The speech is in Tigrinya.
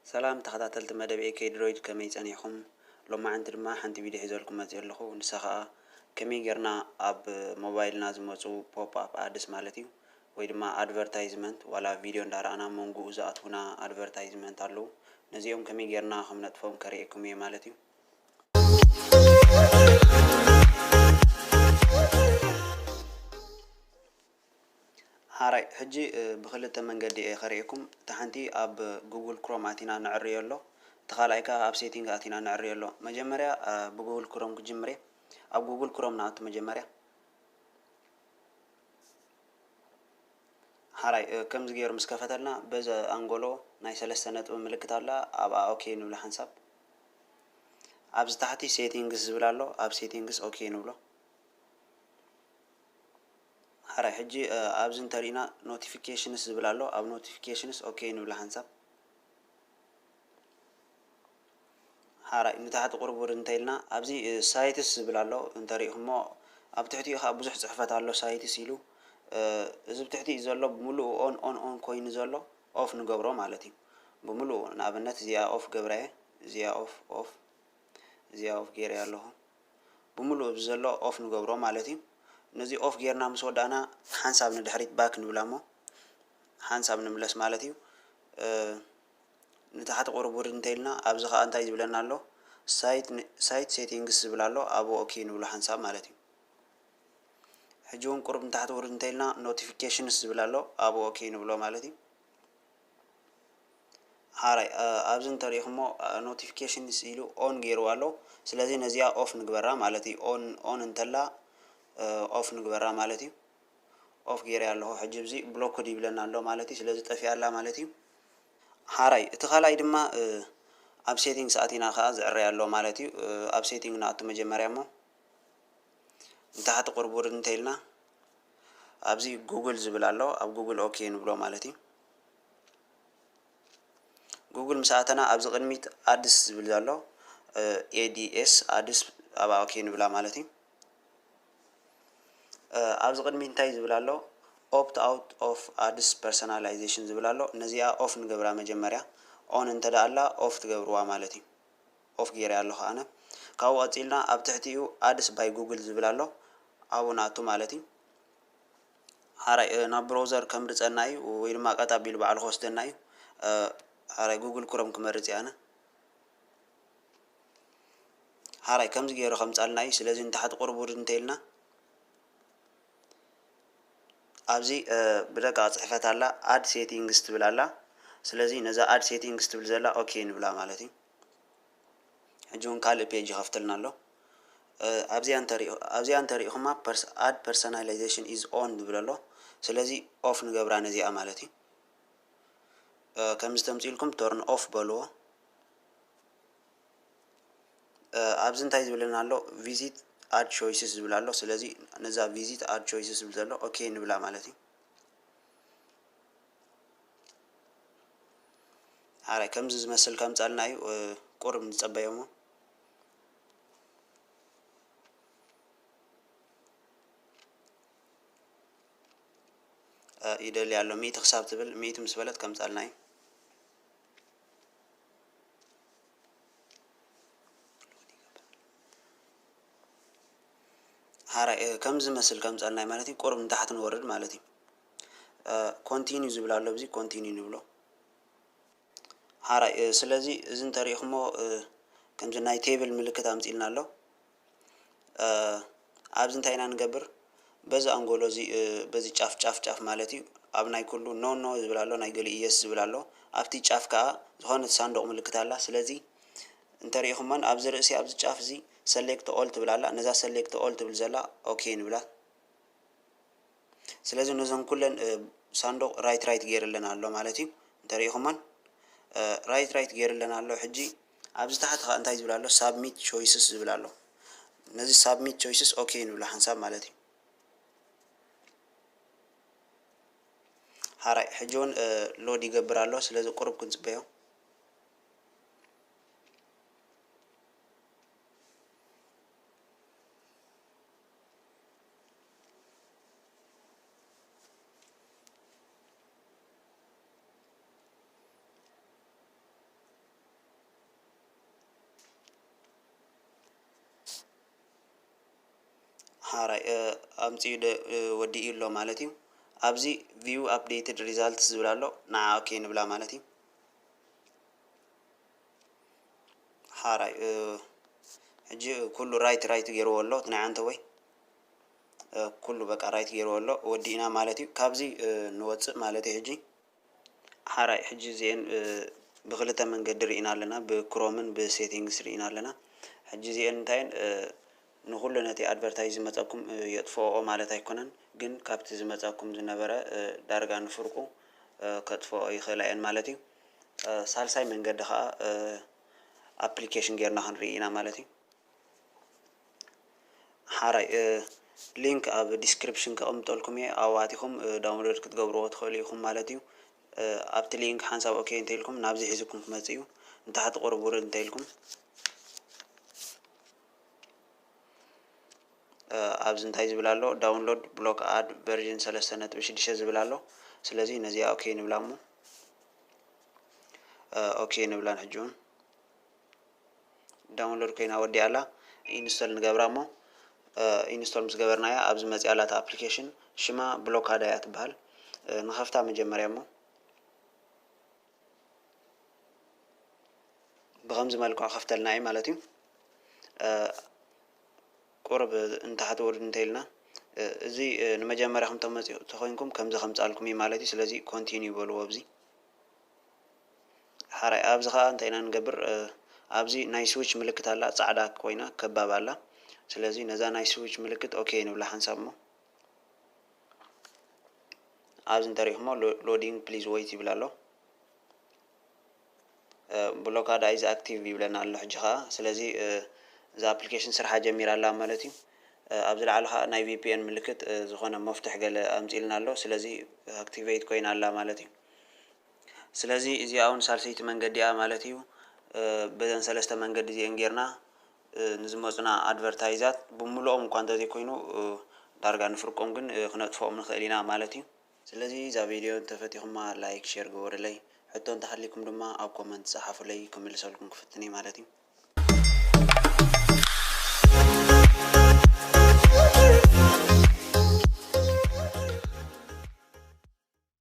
ሰላም ተኸታተልቲ መደብ ኤኬ ድሮይድ፣ ከመይ ጸኒሕኩም? ሎማዓንቲ ድማ ሓንቲ ቪድዮ ሒዘልኩም መጺአ ኣለኹ። ንሳ ኸኣ ከመይ ጌርና ኣብ ሞባይልና ዝመጹ ፖፕ ኣፕ ኣድስ ማለት እዩ፣ ወይ ድማ ኣድቨርታይዝመንት፣ ዋላ ቪድዮ እንዳረኣና መንጎኡ ዝኣትዉና ኣድቨርታይዝመንት ኣለዉ። ነዚኦም ከመይ ጌርና ከም ነጥፎም ከርእየኩም እየ ማለት እዩ። ሓራይ፣ ሕጂ፣ እ፣ ብኽልተ መንገዲ እየ ከርእየኩም። እታ ሓንቲ ኣብ ጉግል ክሮም ኣቲና ነዕርዮ ኣሎ፣ እቲ ካልኣይ ከኣ ኣብ ሴቲንግ ኣቲና ነዕርዮ ኣሎ። መጀመርያ፣ እ፣ ብጉግል ክሮም ክጅምር እየ። ኣብ ጉግል ክሮም ንኣቱ መጀመርያ። ሓራይ፣ እ፣ ከምዚ ገይሩ ምስ ከፈተልና፣ በዚ ኣንጎሎ ናይ ሰለስተ ነጥቢ ምልክት ኣላ፣ ኣብኣ ኦኬ ንብላ ሓንሳብ። ኣብዚ ታሕቲ ሴቲንግስ ዝብል ኣሎ፣ ኣብ ሴቲንግስ ኦኬ ንብሎ። ሓራይ፣ ሕጂ፣ እ፣ ኣብዚ እንተሪእና ኖቲፊኬሽንስ ዝብል ኣሎ፣ ኣብ ኖቲፊኬሽንስ ኦኬ ንብላ ሓንሳብ። ሓራይ፣ ንታሕቲ ቁርብ ውርድ እንተኢልና፣ ኣብዚ፣ እ፣ ሳይትስ ዝብል ኣሎ፣ እንተሪእኹሞ፣ ኣብ ትሕቲኡ ኸኣ ብዙሕ ጽሕፈት ኣሎ፣ ሳይትስ ኢሉ። እ፣ እዚ ብትሕቲ ዘሎ ብምሉኡ ኦን፣ ኦን፣ ኦን ኮይኑ ዘሎ ኦፍ ንገብሮ ማለት እዩ። ብምሉኡ፣ ንኣብነት፣ እዚኣ ኦፍ ገብራ እየ፣ እዚኣ ኦፍ፣ ኦፍ፣ እዚኣ ኦፍ ገይረያ ኣለኹ። ብምሉኡ እዚ ዘሎ ኦፍ ንገብሮ ማለት እዩ። ነዚ ኦፍ ጌርና ምስ ወዳእና፣ ሓንሳብ ንድሕሪት ባክ ንብላ እሞ፣ ሓንሳብ ንምለስ ማለት እዩ። እ፣ ንታሕቲ ቁሩብ ውርድ እንተኢልና፣ ኣብዚ ኸኣ እንታይ ዝብለና ኣሎ? ሳይት ን-፣ ሳይት ሴቲንግስ ዝብል ኣሎ፣ ኣብኡ ኦኬ ንብሎ ሓንሳብ ማለት እዩ። ሕጂ እውን ቁሩብ ንታሕቲ ውርድ እንተኢልና፣ ኖቲፊኬሽንስ ዝብል ኣሎ፣ ኣብኡ ኦኬ ንብሎ ማለት እዩ። ሓራይ፣ እ፣ ኣብዚ እንተሪእኹሞ፣ እ፣ ኖቲፊኬሽንስ ኢሉ ኦን ገይርዋ ኣሎ። ስለዚ ነዚኣ ኦፍ ንግበራ ማለት እዩ። ኦን፣ ኦን እንተላ፣ እ፣ ኦፍ ንግበራ ማለት እዩ። ኦፍ ገይረያ ኣለኹ። ሕጂ እዚ ብሎክድ ይብለና ኣሎ ማለት እዩ። ስለዚ ጠፊኣ ኣላ ማለት እዩ። ሓራይ፣ እቲ ካልኣይ ድማ፣ እ፣ ኣብ ሴቲንግስ ኣቲና ከኣ ዝዕረይ ኣሎ ማለት እዩ። እ፣ ኣብ ሴቲንግ ንኣቱ መጀመርያ እሞ፣ ንታሕቲ ቁርብ ውርድ እንተኢልና፣ ኣብዚ ጉግል ዝብል ኣሎ። ኣብ ጉግል ኦኬ ንብሎ ማለት እዩ። ጉግል ምስ ኣተና፣ ኣብዚ ቅድሚት ኣድስ ዝብል ዘሎ፣ እ፣ ኤ ዲ ኤስ ኣድስ፣ ኣብኣ ኦኬ ንብላ ማለት እዩ። እ፣ ኣብዚ ቅድሚት እንታይ ዝብል ኣሎ? ኦፕት ኣውት ኦፍ ኣድስ ፐርሰናላይዜሽን ዝብል ኣሎ። ነዚኣ ኦፍ ንገብራ መጀመርያ። ኦን እንተ ደኣ ኣላ፣ ኦፍ ትገብርዋ ማለት እዩ። ኦፍ ገይረ ኣለኹ ኣነ። ካብኡ ቀጺልና ኣብ ትሕቲኡ ኣድስ ባይ ጉግል ዝብል ኣሎ። ኣብኡ ንኣቱ ማለት እዩ። ሓራይ፣ እ፣ ናብ ብሮዘር ከምርጸና እዩ፣ ወይ ድማ ቀጥ ኣቢሉ ባዕሉ ክወስደና እዩ። እ፣ ሓራይ ጉግል ክሮም ክመርጽ እየ ኣነ። ሓራይ ከምዚ ገይሩ ከምጻልና እዩ። ስለዚ ንታሕቲ ቁሩብ ውርድ እንተኢልና፣ ኣብዚ፣ እ፣ ብደቃቕ ጽሕፈት ኣላ፣ ኣድ ሴቲንግስ ትብል ኣላ። ስለዚ ነዛ ኣድ ሴቲንግስ ትብል ዘላ ኦኬ ንብላ ማለት እዩ። ሕጂ እውን ካልእ ፔጅ ይኸፍተልና ኣሎ። እ፣ ኣብዚኣ እንተሪኡ-፣ ኣብዚኣ እንተሪኢኹማ ፐርስ-፣ ኣድ ፐርሰናላይዜሽን ኢዝ ኦን ዝብል ኣሎ። ስለዚ ኦፍ ንገብራ ነዚኣ ማለት እዩ። እ፣ ከምዚ ተምፅኢልኩም ተርን ኦፍ በልዎ። እ፣ ኣብዚ እንታይ ዝብለና ኣሎ? ቪዚት ኣድ ቾይስስ ዝብል ኣሎ። ስለዚ ነዛ ቪዚት ኣድ ቾይስስ ዝብል ዘሎ ኦኬ ንብላ ማለት እዩ። ሓራይ ከምዚ ዝመስል ከምጻልና እዩ፣ እ፣ ቁሩብ ንጸበዮ እሞ። እ፣ ይደሊ ኣሎ። ሚእቲ ክሳብ ትብል፣ ሚእቲ ምስ በለት ከምጻልና እዩ። ሓራይ፣ እ፣ ከምዚ ዝመስል ከምጻልና እዩ ማለት እዩ። ቁሩብ ንታሕቲ ንወርድ ማለት እዩ። እ፣ ኮንቲኒዩ ዝብል ኣሎ፣ ኣብዚ ኮንቲኒዩ ንብሎ። ሓራይ፣ እ፣ ስለዚ እዚ እንተሪኢኹሞ፣ እ፣ ከምዚ ናይ ቴብል ምልክት ኣምጺልና ኣሎ። እ፣ ኣብዚ እንታይ ኢና ንገብር? በዚ ኣንጎሎ እዚ፣ እ፣ በዚ ጫፍ፣ ጫፍ፣ ጫፍ ማለት እዩ። ኣብ ናይ ኩሉ ኖ፣ ኖ ዝብል ኣሎ፣ ናይ ገሊኡ የስ ዝብል ኣሎ። ኣብቲ ጫፍ ከኣ ዝኾነት ሳንዱቕ ምልክት ኣላ። ስለዚ እንተሪኢኹመን ኣብዚ ርእሲ፣ ኣብዚ ጫፍ እዚ ሰሌክት ኦል ትብል ኣላ። ነዛ ሰሌክት ኦል ትብል ዘላ ኦኬ ንብላ። ስለዚ ነዘን ኩለን፣ እ፣ ሳንዱቕ ራይት ራይት ገይርለን ኣሎ ማለት እዩ። እንተሪኢኹመን፣ እ፣ ራይት ራይት ገይርለን ኣሎ። ሕጂ ኣብዚ ታሕቲ ኸኣ እንታይ ዝብል ኣሎ? ሳብሚት ቾይስስ ዝብል ኣሎ። ነዚ ሳብሚት ቾይስስ ኦኬ ንብሎ ሓንሳብ ማለት እዩ። ሓራይ፣ ሕጂ እውን፣ እ፣ ሎድ ይገብር ኣሎ። ስለዚ ቁሩብ ክንጽበዮ። ሓራይ ኣምፅኡ ወዲኡ ኣሎ ማለት እዩ። ኣብዚ view updated results ዝብል ኣሎ፣ ንዓ okay ንብላ ማለት እዩ። ሓራይ ሕጂ ኩሉ right right ገይርዎ ኣሎ እቲ ናይ ዓንተቦይ፣ ኩሉ በቃ right ገይርዎ ኣሎ። ወዲእና ማለት እዩ። ካብዚ ንወፅእ ማለት እዩ። ሕጂ ሓራይ ሕጂ እዚአን ብክልተ መንገዲ ርኢና ኣለና፣ ብ Chrome ን ብ settings ርኢና ኣለና። ሕጂ እዚአን እንታይን ንኩሉ ነቲ advertise ዝመፀኩም የጥፍኦኦ ማለት ኣይኮነን፣ ግን ካብቲ ዝመፀኩም ዝነበረ ዳርጋ ንፍርቁ ከጥፍኦ ይኽእላ እየን ማለት እዩ። ሳልሳይ መንገዲ ከዓ application ጌርና ክንርኢ ኢና ማለት እዩ። ሓራይ link ኣብ description ከቐምጠልኩም እየ፣ ኣብኡ ኣቲኹም download ክትገብርዎ ትኽእሉ ኢኹም ማለት እዩ። ኣብቲ link ሓንሳብ okay እንተኢልኩም ናብዚ ሒዝኩም ክመፅእ እዩ። ንታሕቲ ቁርብ ውርድ እንተኢልኩም ኣብዚ እንታይ ዝብል ኣሎ? Download Block Ad version ሰለስተ ነጥቢ ሽዱሽተ ዝብል ኣሎ። ስለዚ ነዚኣ okay ንብላ እሞ okay ንብላን ሕጂ እውን download ኮይና ወዲኣ ኣላ። Install ንገብራ እሞ install ምስ ገበርናያ ኣብዚ መፂኣ ኣላ እታ application። ሽማ ብሎካዳ እያ ትበሃል። ንኸፍታ መጀመርያ እሞ ብኸምዚ መልክዑ ከፍተልና እዩ ማለት እዩ። ቁርብ እንታሕቲ ወርድ እንተኢልና እዚ ንመጀመርያ ከም ተመፂኡ ተኮይንኩም ከምዚ ከምፃልኩም እዩ ማለት እዩ። ስለዚ continue በልዎ ኣብዚ ሓራይ። ኣብዚ ከዓ እንታይ ኢና ንገብር? ኣብዚ ናይ switch ምልክት ኣላ፣ ጻዕዳ ኮይና ከባብ ኣላ። ስለዚ ነዛ ናይ switch ምልክት okay ንብላ ሓንሳብ እሞ ኣብዚ እንተሪእኹሞ loading please wait ይብል ኣሎ። ብሎካዳ is active ይብለና ኣሎ ሕጂ ከዓ። ስለዚ እዛ application ስርሓ ጀሚራ ኣላ ማለት እዩ። ኣብዚ ላዕሊ ከዓ ናይ VPN ምልክት ዝኾነ መፍትሕ ገለ ኣምፂልና ኣሎ። ስለዚ activate ኮይና ኣላ ማለት እዩ። ስለዚ እዚኣ እውን ሳልሰይቲ መንገዲ እያ ማለት እዩ። በዘን ሰለስተ መንገዲ እዚአን ጌርና ንዝመፁና advertise ት ብምልኦም እኳ እንተዘይኮይኑ ዳርጋ ንፍርቆም ግን ክነጥፍኦም ንኽእል ኢና ማለት እዩ። ስለዚ እዛ ቪድዮ እንተፈቲኹማ like share ግበሩለይ። ሕቶ እንተሃሊኩም ድማ ኣብ comment ጸሓፉለይ፣ ክምልሰልኩም ክፍትን እየ ማለት እዩ።